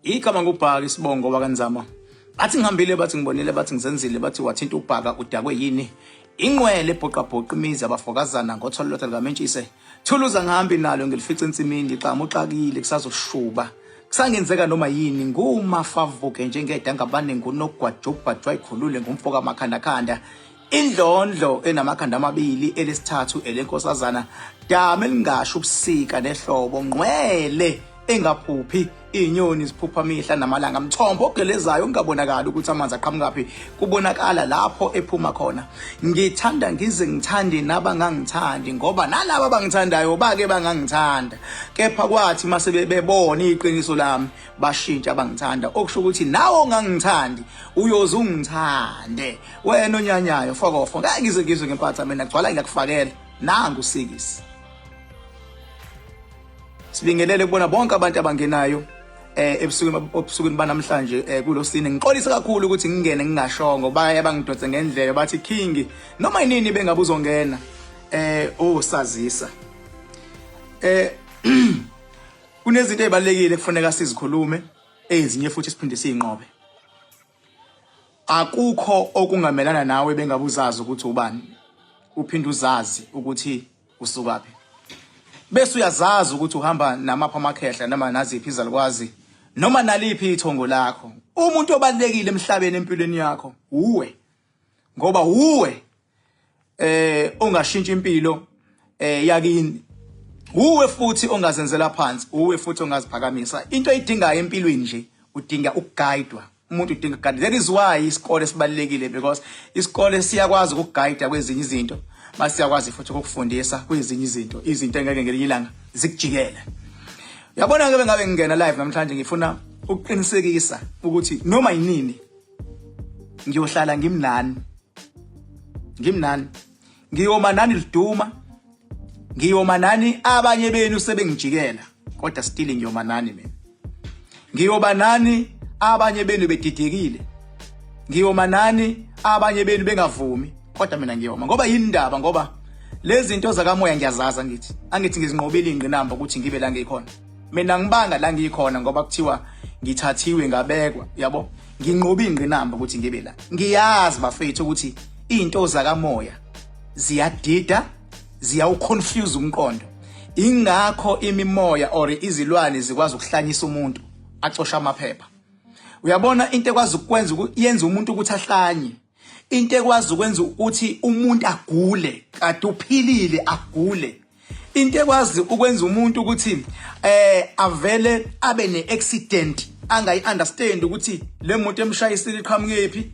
Igama ngubhaka isibongo wakanzama. Bathi ngihambile bathi ngibonile bathi ngizenzile bathi wathinta ubhaka udakwe yini. Inqwele ebhoqabhoqa imizi abafokazana ngothololotha likamentshise. Thuluza ngihambi nalo ngilifica ensimini xamu uxakile kusazoshuba. Kusangenzeka noma yini ngumafavuke njengedangabane ngunogwajubhajwa ikhulule ngumfoka makhandakhanda. Indlondlo enamakhanda amabili elesithathu elenkosazana dama elingasho ubusika nehlobo ngqwele engaphuphi izinyoni ziphupha mihla namalanga mthombo ogelezayo ungabonakali ukuthi amanzi aqhamukaphi kubonakala lapho ephuma khona ngithanda ngize ngithande nabangangithandi ngoba nalabo abangithandayo bake bangangithanda kepha kwathi mase bebona iqiniso lami bashintsha bangithanda okusho ukuthi nawe ongangithandi uyoze ungithande wena onyanyayo fokofo ngeke ngize ngizwe ngempatha mina gcwala ngiyakufakela nangu sikisi sibingelele kubona bonke abantu abangenayo eh ebusukwini obusukwini banamhlanje eh kulosine ngixolisa kakhulu ukuthi ngingene ngingashongo baye bangidonse ngendlebe bathi king noma inini bengabuzongena eh osazisa eh kunezinto ezibalekile kufuneka sizikhulume ezinye futhi siphinde siyinqobe Akukho okungamelana nawe bengabe uzazi ukuthi ubani. Uphinde uzazi ukuthi usukaphi. Bese uyazazi ukuthi uhamba namaphi amakhehla noma naziphi izalukwazi noma naliphi ithongo lakho. Umuntu obalekile emhlabeni empilweni yakho uwe. Ngoba uwe eh ongashintsha impilo eh yakini uwe futhi ongazenzela phansi uwe futhi ongaziphakamisa into oyidingayo empilweni nje udinga ukuguidwa umuntu udinga guide that is why isikole sibalekile because isikole siyakwazi ukuguide kwezinye izinto masiyakwazi futhi ukukufundisa kwezinye izinto izinto engeke ngelinye ilanga zikujikele uyabona ke bengabe ngingena live namhlanje ngifuna ukuqinisekisa ukuthi noma yinini ngiyohlala ngimnani ngimnani ngiyoma nani liduma ngiyoma nani abanye benu sebengijikela kodwa still ngiyoma nani mina ngiyoba nani abanye benu bedidekile ngiyoma nani abanye benu bengavumi kodwa mina ngiyoma ngoba yini indaba ngoba lezi zinto zakamoya ngiyazaza ngithi angithi ngizinqobile ingqinamba ukuthi ngibe la ngikhona mina ngibanga la ngikhona ngoba kuthiwa ngithathiwe ngabekwa yabo nginqobe ingqinamba ukuthi ngibe la ngiyazi bafethu ukuthi izinto zakamoya ziyadida ziyawuconfuse umqondo ingakho imimoya or izilwane zikwazi ukuhlanyisa umuntu acosha amaphepha uyabona into ekwazi ukwenza yenza umuntu ukuthi ahlanye into ekwazi ukwenza ukuthi umuntu agule kade uphilile agule into ekwazi ukwenza umuntu ukuthi eh avele abe neaccident angayi understand ukuthi le muntu emshayisile iqhamukephi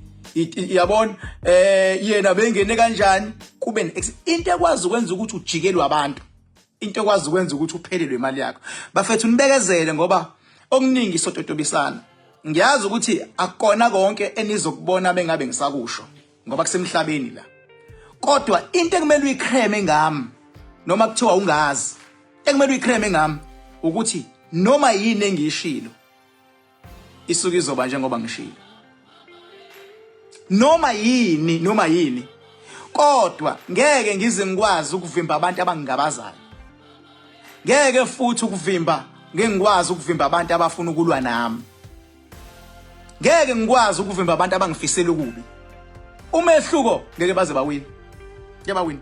yabona eh yena bengene kanjani kube into ekwazi ukwenza ukuthi ujikelwe abantu into ekwazi ukwenza ukuthi uphelelwe imali yakho bafethu nibekezele ngoba okuningi sototobisana ngiyazi ukuthi akukona konke enizokubona bengabe ngisakusho ngoba kusemhlabeni la kodwa into ekumele uyicreme ngami noma kuthiwa ungazi ekumele uyicreme ngami ukuthi noma yini engiyishilo isuke izoba njengoba ngishilo noma yini noma yini kodwa ngeke ngize ngikwazi ukuvimba abantu abangingabazayo ngeke futhi ukuvimba ngeke ngikwazi ukuvimba abantu abafuna ukulwa nami ngeke ngikwazi ukuvimba abantu abangifisela ukubi umehluko ngeke baze bawine ngeke bawine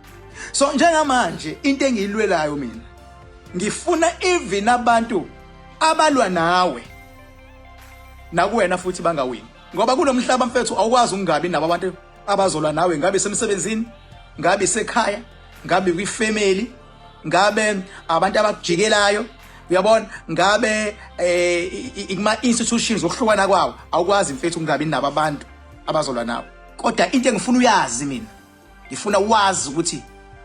so njengamanje into engiyilwelayo mina ngifuna even abantu abalwa nawe nakuwena futhi bangawini ngoba kulomhlaba mfethu awukwazi ukungabi nabo abantu abazolwa nawe ngabe semsebenzini ngabe sekhaya ngabe kwifamily ngabe abantu abakujikelayo uyabona ngabe eh kuma institutions okuhlukana kwawo awukwazi mfethu ukungabi nabo abantu abazolwa nawe kodwa into engifuna uyazi mina ngifuna wazi ukuthi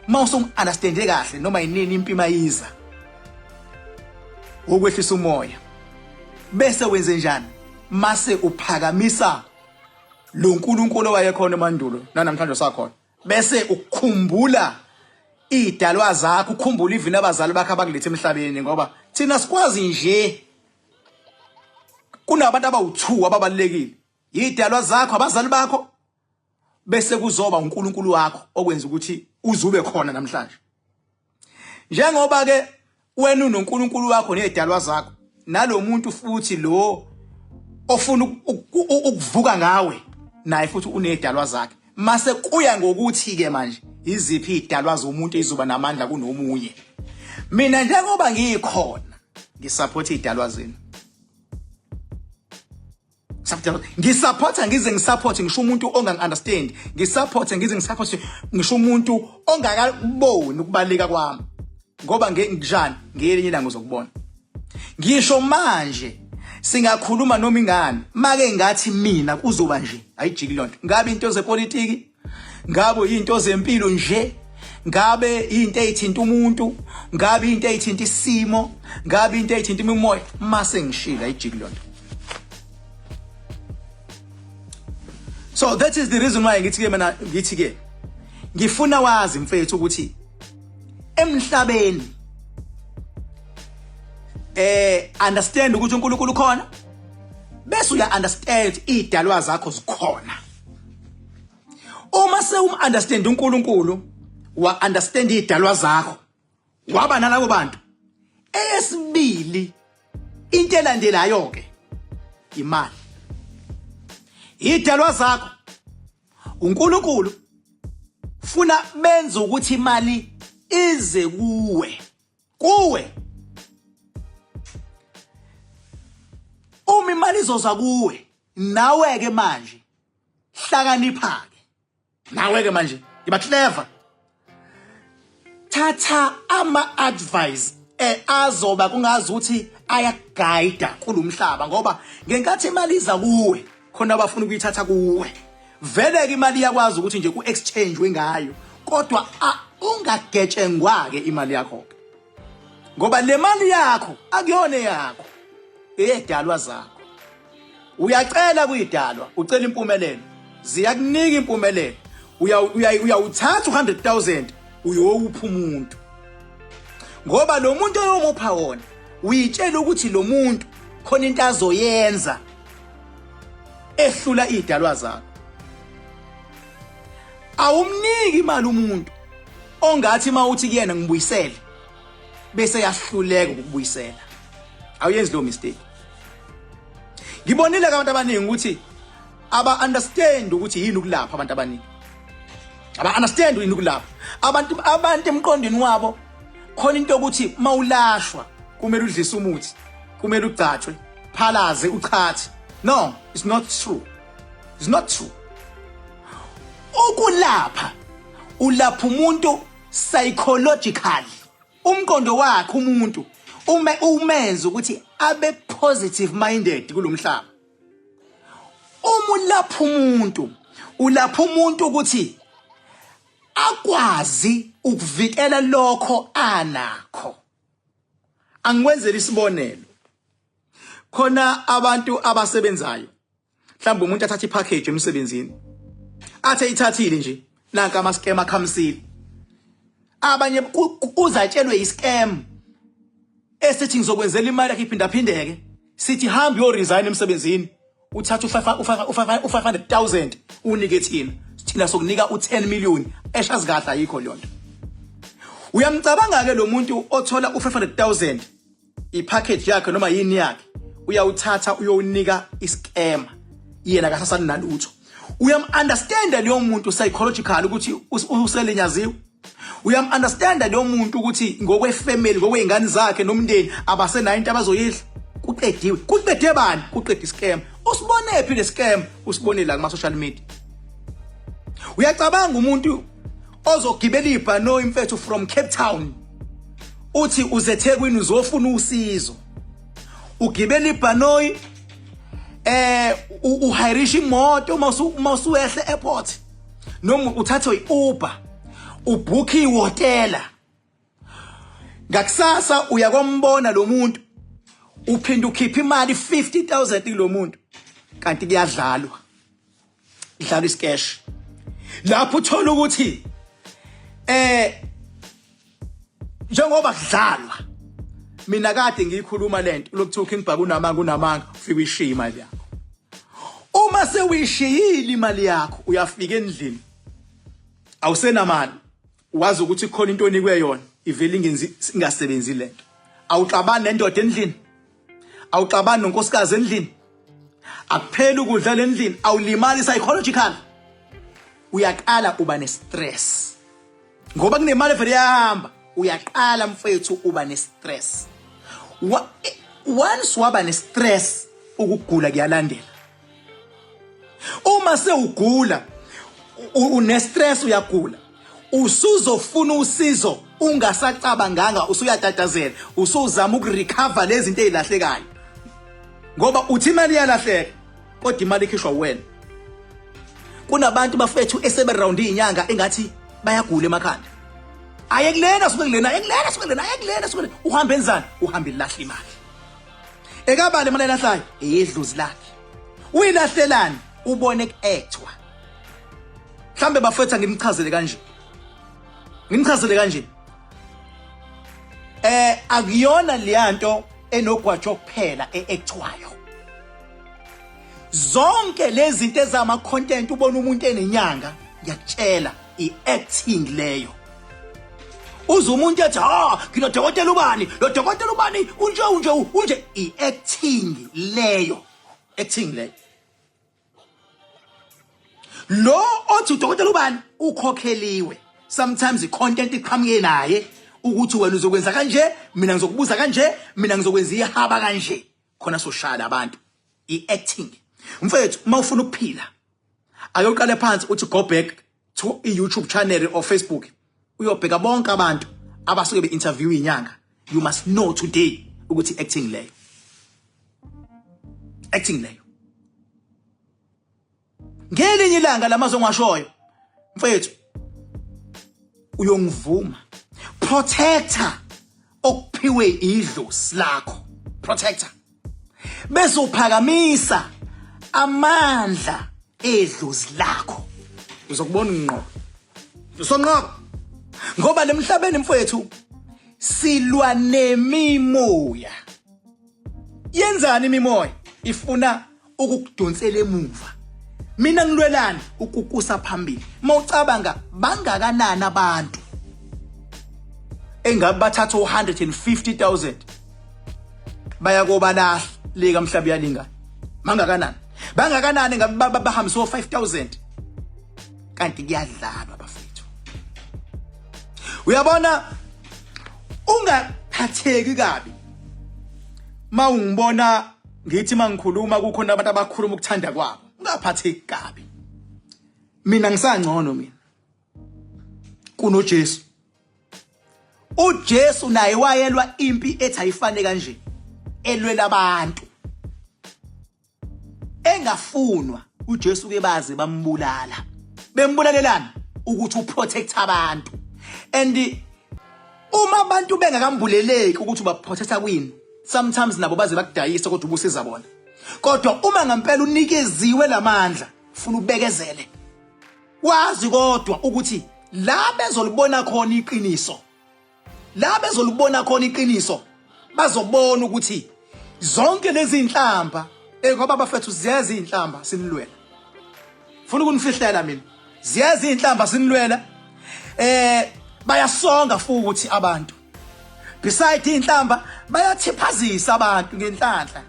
uma usungi-understande kahle noma yinini impi mayiza ukwehlisa umoya bese wenze njani mase uphakamisa lo nkulunkulu owayekhona emandulo nanamhlanje usakhona bese ukukhumbula idalwa zakho ukhumbula even abazali bakho abakulethe emhlabeni ngoba thina sikwazi nje kunabantu abawu2 ababalekile idalwa zakho abazali bakho bese kuzoba uNkulunkulu wakho okwenza ukuthi uzube khona namhlanje njengoba ke wena unoNkulunkulu wakho nezidalwa zakho nalomuntu futhi lo Ofuna ukuvuka ngawe naye futhi unedalwa zakhe. Mase kuya ngokuthi ke manje iziphi idalwa zomuntu ezizoba namandla kunomunye. Mina njengoba ngikhona ngisupport idalwa zenu. Ngisupporta ngize ngisupport ngisho umuntu ongangi-understand, ngisupport ngize ngisupport ngisho umuntu ongakaboni ukubaleka kwami, ngoba njani ngelinye ilanga uzokubona. Ngisho manje singakhuluma noma ingani, make ngathi mina kuzoba nje ayijiki lonto. Ngabe into zepolitiki, ngabe into zempilo nje, ngabe into eyithinta umuntu, ngabe into eyithinta isimo, ngabe into eyithinta imimoya, mase ngishila ayijiki lonto. So that is the reason why ngithi ke mina, ngithi ke ngifuna wazi mfethu ukuthi emhlabeni understand ukuthi uNkulunkulu ukhona, bese uya understand idalwa zakho zikhona. Uma sewum understand uNkulunkulu, wa understand idalwa zakho, waba nalabo bantu. Eyesibili into elandelayo ke imali, idalwa zakho uNkulunkulu funa benze ukuthi imali ize kuwe kuwe. Uma imali izoza kuwe, nawe ke manje hlakanipha ke, nawe ke manje iba clever, thatha ama advice azoba kungazi ukuthi ayaguide kulomhlaba, ngoba ngenkathi imali iza kuwe khona abafuna ukuyithatha kuwe. Vele ke imali iyakwazi ukuthi nje ku exchange ngayo, kodwa ungagetshengwa ke imali yakho, ngoba le mali yakho akuyona yakho, eyedalwa zakho. Uyacela kuyidalwa, ucela impumelelo, ziyakunika impumelelo. Uyawuthatha u100000 uyowupha umuntu, ngoba lo muntu oyomupha wona uyitshela ukuthi lo muntu khona into azoyenza ehlula idalwa zakho. Awumniki imali umuntu ongathi mawuthi kuyena ngibuyisele bese yahluleka ukubuyisela. Awuyenzi lo mistake. Ngibonile abantu abaningi ukuthi aba understand ukuthi yini ukulapha. Abantu abaningi aba understand yini ukulapha. Abantu emqondweni wabo khona into yokuthi mawulashwa kumele udlise umuthi, kumele ugcatshwe, phalaze, uchathe. No, it's not true, it's not true. Ukulapha, ulapha umuntu psychologically, umqondo wakhe umuntu ume umenza ukuthi abe positive minded kulomhlaba. Uma ulapha umuntu, ulapha umuntu ukuthi akwazi ukuvikela lokho anakho. Angikwenzela isibonelo, khona abantu abasebenzayo, mhlawumbe umuntu athatha ipackage emsebenzini, athe ithathile nje, nanka ama scam akhamisile. Abanye uzatshelwe iscam esithi ngizokwenzela imali yakhe iphindaphindeke, sithi hamba uyo resign emsebenzini, uthatha u500000 unike thina, thina sokunika u10 million. Eshazi kahle ayikho leyo nto. Uyamcabanga ke lo muntu othola u500000 ipackage yakhe noma yini yakhe, uyawuthatha uyowunika iscam, yena akasasani nalutho. Uyam-understanda leyo muntu psychological ukuthi uselinyaziwe. Uyam-understanda leyo muntu ukuthi ngokwefamily, ngokwey'ngane zakhe nomndeni, abasenayo into abazoyidla. Kuqediwe. Kuqede bani? Kuqede iscam. Usibone phi le scam? Usibone la kuma-social media. Uyacabanga umuntu ozogibela ibhanoyi mfethu from Cape Town, uthi uze eThekwini uzofuna usizo, ugibela ibhanoyi, uhirisha imoto, uma usuwehle airport noma uthathwe iUber, ubhukhe ihotela, ngakusasa uyakombona lo muntu, uphinda ukhipha imali 50000 kulo muntu, kanti kuyadlalwa, dlalwa isikesh lapho. Uthola ukuthi njengoba kudlalwa, mina kade ngiyikhuluma lento lokuthiwa King Bhaka unamanga, unamanga, ufike uyishiye imali yakho. Uma sewuyishiyile imali yakho, uyafika endlini awusenamali, wazi ukuthi khona into onikwe yona ivele ingenzi, ingasebenzi lento. Awuxabani nendoda endlini, awuxabani nonkosikazi endlini. Akupheli ukudla lendlini, awulimali psychological. Uyaqala uba ne-stress ngoba kunemali evele yahamba. Uyaqala mfethu uba ne-stress. Once waba ne-stress, ukugula kuyalandela. Uma sewugula, une-stress, uyagula, usuzofuna usizo ungasacabanganga, usuyatatazela, usuzama ukurecover lezi zinto ezilahlekayo, ngoba uthi imali iyalahleka kodwa imali ikhishwa wena. Kunabantu bafethu eseberound izinyanga engathi bayagula emakhanda. Aye kulena, suke kulena, aye kulena, suke kulena, aye kulena, suke kulena. Uhamba enzani? Uhamba ilahla imali. Ekabani imali elahlayo? Eyedlozi lakhe. Uyilahlelani? Ubone kuethwa. Mhlambe bafethu ngimchazele kanje, ngimchazele kanje, akuyona leyanto enogwajo kuphela eactwayo. Zonke lezi zinto ezama content, ubona umuntu enenyanga, ngiyakutshela, i-acting leyo. Uze umuntu ethi, "Ha, nginodokotela ubani, lo dokotela ubani unje unje unje," i-acting leyo, acting leyo. Lo othi udokotela ubani ukhokheliwe. Sometimes i-content iqhamuke naye ukuthi wena uzokwenza kanje, mina ngizokubuza kanje, mina ngizokwenza ihaba kanje, khona soshaya abantu. I-acting mfethu. Uma ufuna ukuphila, ayoqale phansi uthi go back to i-YouTube channel or Facebook, uyobheka bonke abantu abasuke be-interview inyanga. You must know today ukuthi acting leyo, acting leyo. Ngelinye ilanga lamazwi ongashoyo mfethu uyongivuma. Protector okuphiwe idlozi lakho, protector, bese uphakamisa amandla edlozi lakho, uzokubona unqoba, usonqoba, ngoba lemhlabeni mfethu silwa nemimoya. Yenzani imimoya? Ifuna ukukudonsela emuva. Mina ngilwelani? Ukukusa phambili. Mawucabanga, bangakanani abantu engabe bathatha u-150,000 baya kobalahla lika mhlaba uyalingana? Mangakanani, bangakanani ngabe bahambisa o-5000? Kanti kuyadlalwa bafethu. Uyabona, ungaphatheki kabi mawungibona ngithi mangikhuluma kukhona abantu abakhuluma ukuthanda kwabo. Ungaphatheki kabi. Mina ngisangcono mina kunoJesu. uJesu naye wayelwa impi ethi ayifane kanje, elwela abantu, engafunwa uJesu ke, baze bambulala. Bembulalelana ukuthi uprotect abantu. And uma abantu bengakambuleleki ukuthi ubaprotecta kwini, sometimes nabo baze bakudayisa, kodwa ubusiza bona. Kodwa uma ngempela unikeziwe lamandla, funa ubekezele, wazi kodwa ukuthi la bezolibona khona iqiniso, la bezolibona khona iqiniso, bazobona ukuthi zonke lezi inhlamba, ngoba bafethu ziyeza inhlamba sinilwela. Funa ukunifihlela mina, ziyeza inhlamba sinilwela. Bayasonga futhi abantu. Beside inhlamba, bayathiphazisa abantu ngenhlanhla.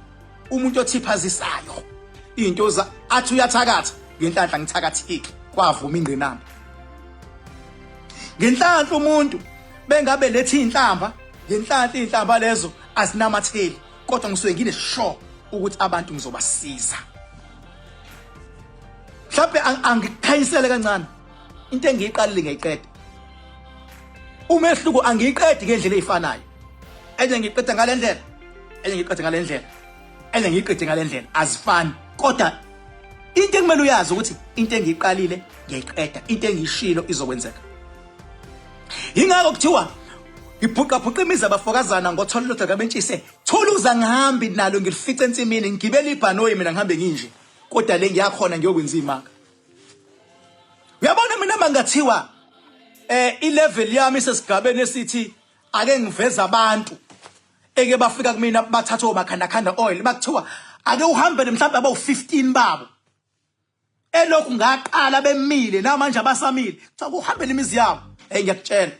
Umuntu othiphazisayo into za athi uyathakatha, ngenhlanhla ngithakathiki, kwavuma ingqinamba. Ngenhlanhla umuntu bengabe lethi inhlamba, ngenhlanhla inhlamba lezo azinamatheli, kodwa ngisuke ngine sure ukuthi abantu ngizobasiza. Mhlawumbe angikukhanyisele kancane, into engiyiqalile ngiyayiqeda. Umehluko, angiyiqedi ngendlela eyifanayo. Enye ngiyiqeda ngale ndlela, enye ngiyiqede ngale ndlela, enye ngiyiqede ngale ndlela, azifani. Kodwa into ekumele uyazi ukuthi into engiyiqalile ngiyayiqeda, into engiyishilo izokwenzeka. Yingakho kuthiwa ibhuqabhuqa imizi abafokazana ngotholo lodwa kabentshise thuluza, ngihambi nalo, ngilifice ensimini, ngigibele ibhanoyi mina, ngihambe nginje, kodwa le ngiyakhona ngiyokwenza imanga. Uyabona, mina mangathiwa ilevel yami isesigabeni esithi ake ngiveze abantu eke bafika kumina bathatha omakhanda khanda oil, bakuthiwa ake uhambe mhlawumbe abawu15 babo elokhu ngaqala bemile namanje abasamile, kuthiwa kuhambele imizi yabo, ngiyakutshela,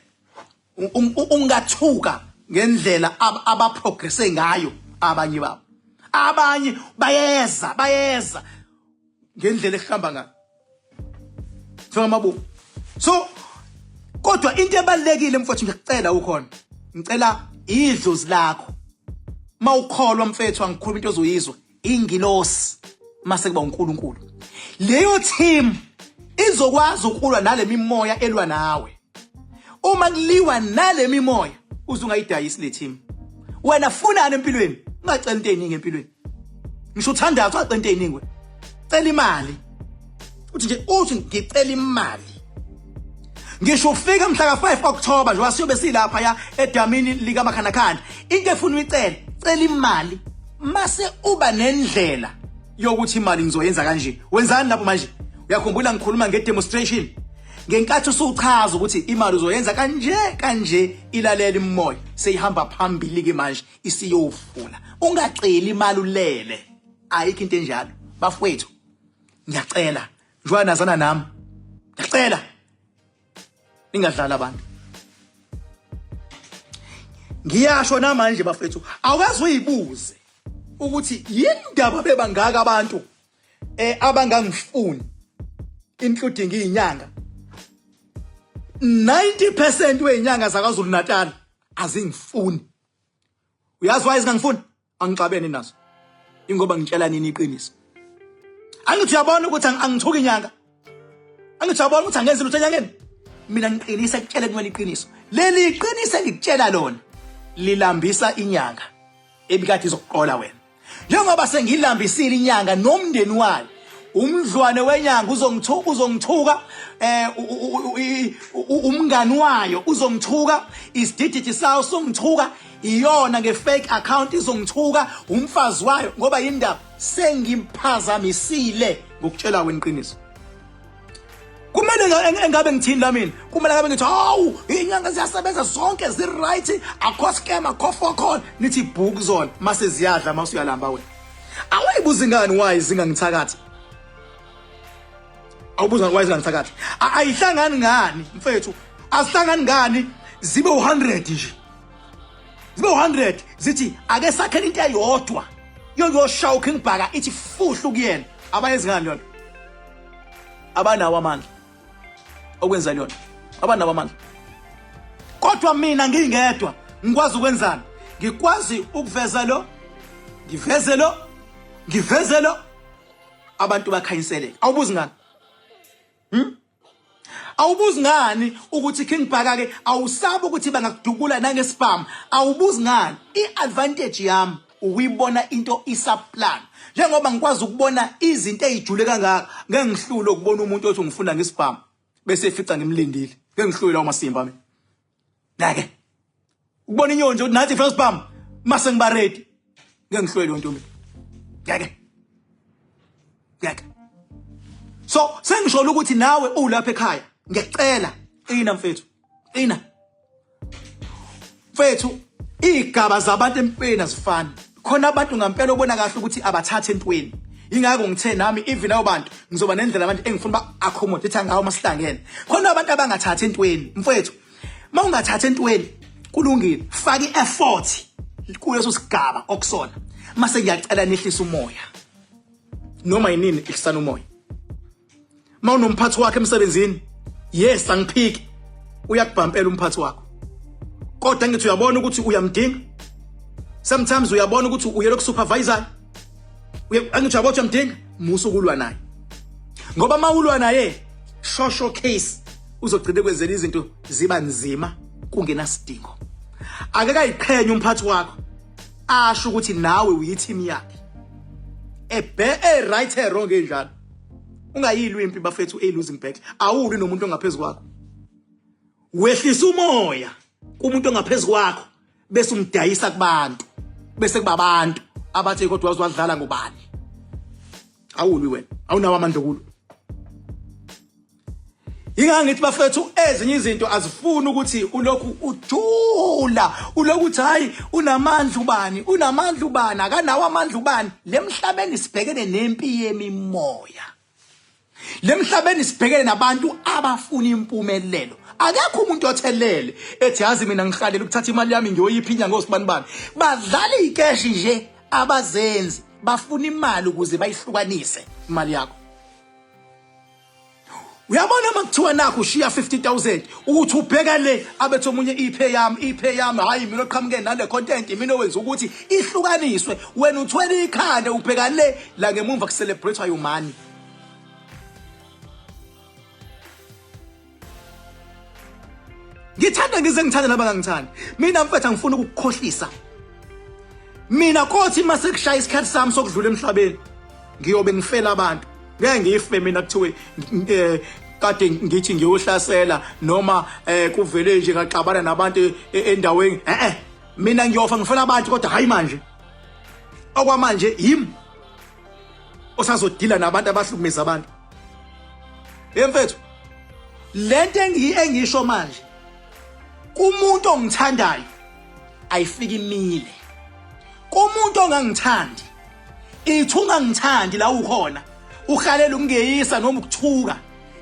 ungathuka ngendlela abaprogresse ngayo abanye babo. Abanye bayeza, bayeza ngendlela ehamba ngayo. Njengamabomu. So kodwa into ebalekile mfowethu, ngiyakucela ukhona. Ngicela idlozi lakho. Mawukholwa mfethu, angikhuluma into ozoyizwa. Ingilosi mase kuba uNkulunkulu. Leyo team izokwazi ukulwa nale mimoya elwa nawe. Uma kuliwa nale mimoya uze ungayidayisi le team. Wena funani empilweni? Ungacela into eziningi empilweni. Ngisho uthandaza ungacela into eziningi wena. Cela imali. Uthi nje, uthi ngicela imali. Ngisho ufika mhla ka-5 October nje wasiyobe silapha ya edamini likaMakhanakhanda. Into efuna uyicele, cela imali. Mase uba nendlela yokuthi imali ngizoyenza kanje. Wenzani lapho manje? Uyakhumbula ngikhuluma nge-demonstration? Ngenkathi usuchaza ukuthi imali uzoyenza kanje kanje, ilalela imimoya seyihamba phambili ke manje isiyofuna. Ungaceli imali ulele. Ayikho into enjalo. Bafowethu, ngiyacela njengoba nazana nami, ngiyacela ningadlali abantu. Ngiyasho namanje bafethu, awukaze uyibuze ukuthi yindaba bebangaka abantu abangangifuni, including izinyanga. 90% wezinyanga zakwaZulu Natal azingifuni. Uyazi why zingangifuni? Angixabene nazo, ingoba ngitshela nini iqiniso. Angithi uyabona ukuthi angithuki inyanga, angithi uyabona ukuthi angenzi lutho enyangeni. Mina ngiqinisa kutshela kumele iqiniso. Leli iqiniso engikutshela lona lilambisa inyanga ebikade izokuqola wena. Njengoba sengilambisile inyanga nomndeni wayo, umdlwane wenyanga uzongithuka, uzongithuka, umngani wayo uzongithuka, isidididi sawo songithuka, iyona nge-fake account izongithuka, umfazi wayo, ngoba yindaba sengimphazamisile ngokutshela wena iqiniso. Kumele engabe ngithini la mina? Kumele ngabe ngithi hawu, inyanga ziyasebenza zonke, zi-right, akho scam, akho fokol. Nithi bhuku zona mase ziyadla, mase uyalamba wena. Awuyibuza ingani why zingangithakathi? Awubuza why zingangithakathi? Ayihlangani ngani mfethu? Azihlangani ngani zibe u100 nje? Zibe u100 zithi ake sakhele into eyodwa yokuyoshaya uKing Bhaka, ithi fuhlu kuyena. Abayenzi ngani lona? Abanawo amandla okwenza lona, abanawo amandla. Kodwa mina ngingedwa ngikwazi ukwenzani? Ngikwazi ukuveza lo, ngiveze lo, ngiveze lo, abantu bakhanyiseleke. Awubuzi ngani? Awubuzi ngani ukuthi King Bhaka ke awusabi ukuthi bangakudubula nangesibhamu? Awubuzi ngani? I-advantage yami ukuyibona into isaplan. Njengoba ngikwazi ukubona izinto ezijule kangaka, ngeke ngihlule ukubona umuntu othi ngifuna ngesibhamu bese efica ngimlindile. Ngeke ngihlule lawo masimba mina. Ngeke. Ukubona inyoni nje ukuthi nathi ifuna isibhamu mase ngiba ready. Ngeke ngihlule leyo nto mina. Ngeke. Ngeke. So sengisholo ukuthi nawe ulapha ekhaya, ngiyacela qina mfethu, qina mfethu. Igaba zabantu empilweni azifani. Khona abantu ngampela obona kahle ukuthi abathathe entweni. Ingakho ngithe nami even labo bantu ngizoba nendlela manje engifuna ba accommodate ngawo masihlangene. Khona abantu abangathathi entweni mfethu. Uma ungathathi entweni kulungile, faka i-effort kuleso sigaba okusona. Mase ngiyacela nehlise umoya. Noma yinini ihlisana umoya. Uma unomphathi wakhe emsebenzini, yes, angiphiki, uyakubhampela umphathi wakho, kodwa ngithi uyabona ukuthi uyamdinga. Sometimes uyabona ukuthi uyelo kusupervisor, angithi uyabona ukuthi uyamdinga, musa ukulwa naye, ngoba uma ulwa naye shosho case uzogcina kwenzela izinto ziba nzima kungenasidingo. Ake kayiqhenye umphathi wakho asho ukuthi nawe uyi-team yakhe ebe e-right e-wrong enjalo. Ungayilwi impi bafethu, a losing battle. Awulwi nomuntu ongaphezu kwakho. Wehlisa umoya kumuntu ongaphezu kwakho bese umdayisa kubantu, bese kuba abantu abathi kodwa wazi wadlala ngobani. Awulwi wena, awunawo amandla okulwa. Ingakho ngithi bafethu, ezinye izinto azifuni ukuthi ulokhu ujula, ulokhu uthi hayi unamandla ubani, unamandla ubani, akanawo amandla ubani. Lemhlabeni sibhekene nempi yemimoya. Lemhlabeni sibhekene nabantu abafuna impumelelo. Akekho umuntu othelele ethi yazi mina ngihlalela ukuthatha imali yami ngiyoyipha inyanga osibanibani. Badlala ikeshi nje. Abazenzi bafuna imali ukuze bayihlukanise imali yakho. Uyabona uma kuthiwa nakho ushiya 50000 uthi ubheka le abethi omunye iphe yami iphe yami, hayi mina oqhamuke nale content, mina owenza ukuthi ihlukaniswe, wena uthwele ikhanda ubheka le la ngemumva kucelebrate your money. Ngithanda ngize ngithande nabangangithandi. Mina mfethu angifuni ukukukhohlisa. Mina kothi mase kushaya isikhathi sami sokudlula emhlabeni ngiyobe ngifela abantu. Ngeke ngife mina kuthiwe kade ngithi ngiyohlasela noma kuvele nje ngaxabana nabantu endaweni. Mina ngiyofa ngifela abantu kodwa hayi manje. Okwamanje yimi osazodila nabantu abahlukumeza abantu. Hey mfethu, lento engisho manje kumuntu ongithandayo ayifiki imile, kumuntu ongangithandi ithi ungangithandi la ukhona uhalela ukungeyisa noma ukuthuka,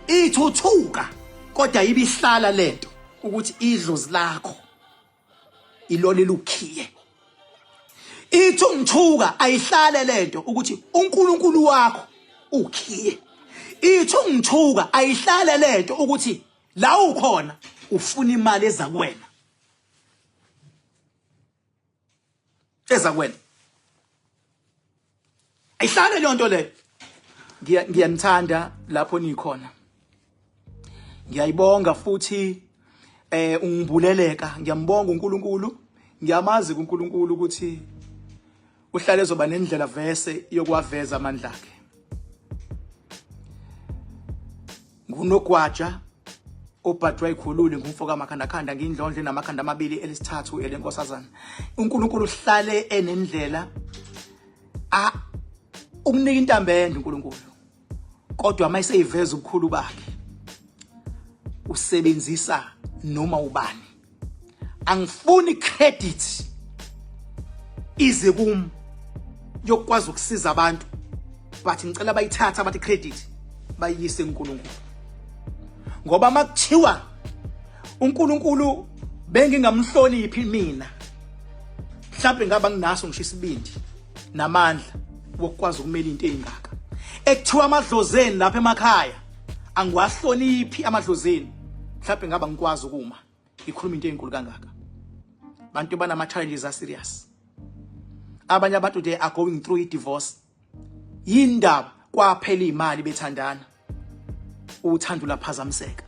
ithi uthuka kodwa ibihlala lento ukuthi idlozi lakho ilona elukhiye. Ithi ungithuka ayihlale lento ukuthi uNkulunkulu wakho ukhiye. Ithi ungithuka ayihlale lento ukuthi la ukhona ufuna imali eza kuwena, eza kuwena. Ayihlale leyo nto leyo. Ngiyanithanda lapho nikhona, ngiyayibonga futhi ungibuleleka. Ngiyambonga uNkulunkulu, ngiyamazi kuNkulunkulu ukuthi uhlale ezoba nendlela vese yokuwaveza amandla akhe. Ngunogwaja obhadwa ikhulule, ngumfo kamakhandakhanda, ngindlondle namakhanda amabili, elisithathu elenkosazana. uNkulunkulu uhlale enendlela a ukunika intambo ende uNkulunkulu, kodwa uma eseyiveza ubukhulu bakhe usebenzisa noma ubani. Angifuni credit ize kum yokukwazi ukusiza abantu, but ngicela bayithatha abathi credit bayiyise kuNkulunkulu, ngoba makuthiwa uNkulunkulu bengingamhloniphi mina, mhlawumbe ngaba nginaso ngisho isibindi namandla wokukwazi ukumela into eyingaka. Ekuthiwa amadlozeni lapha emakhaya angiwahloniphi amadlozeni, mhlawumbe ngaba ngikwazi ukuma ngikhuluma into enkulu kangaka. Bantu banama challenges a serious. Abanye abantu they are going through a divorce. Yindaba kwaphela imali bethandana, uthando laphazamiseka,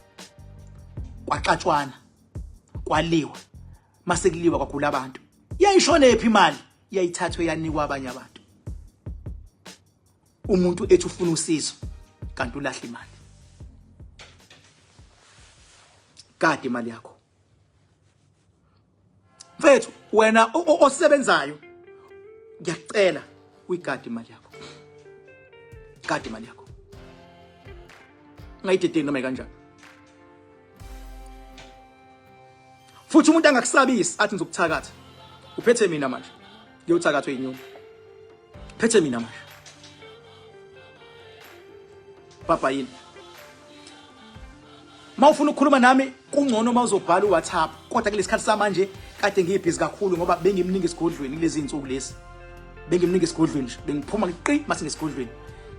kwaxatshwana, kwaliwa, mase kuliwa kwagula abantu. Yayishonephi imali? Yayithathwe yanikwa abanye abantu. Umuntu ethi ufuna usizo kanti ulahla imali. Kade imali yakho mfethu, wena osebenzayo, ngiyakucela uyigade imali yakho, gade imali yakho, ungayidedeli noma kanjani. Futhi umuntu angakusabisi athi ngizokuthakatha, uphethe mina manje ngiyothakathwa inyoni, phethe mina manje baba yini. Mawufuna ukukhuluma nami kungcono mawuzobhala uWhatsApp, kodwa kulesikhathi samanje kade ngiyibhizi kakhulu ngoba bengimningi esigodlweni kulezi insuku lezi, bengimningi esigodlweni nje, bengiphuma ngiqi mase ngesigodlweni.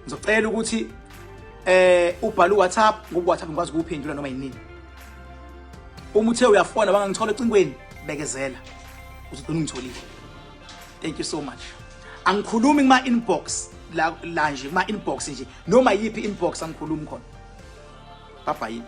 Ngizocela ukuthi ubhale uWhatsApp, ngoba uWhatsApp ngikwazi ukuphendula noma yinini. Uma uthe uyafona bangangithola ecingweni, bekezela uzogcina ungitholile. Thank you so much. Angikhulumi kuma inbox la nje, kuma inbox nje, noma yiphi inbox angikhulumi khona. Bye bye.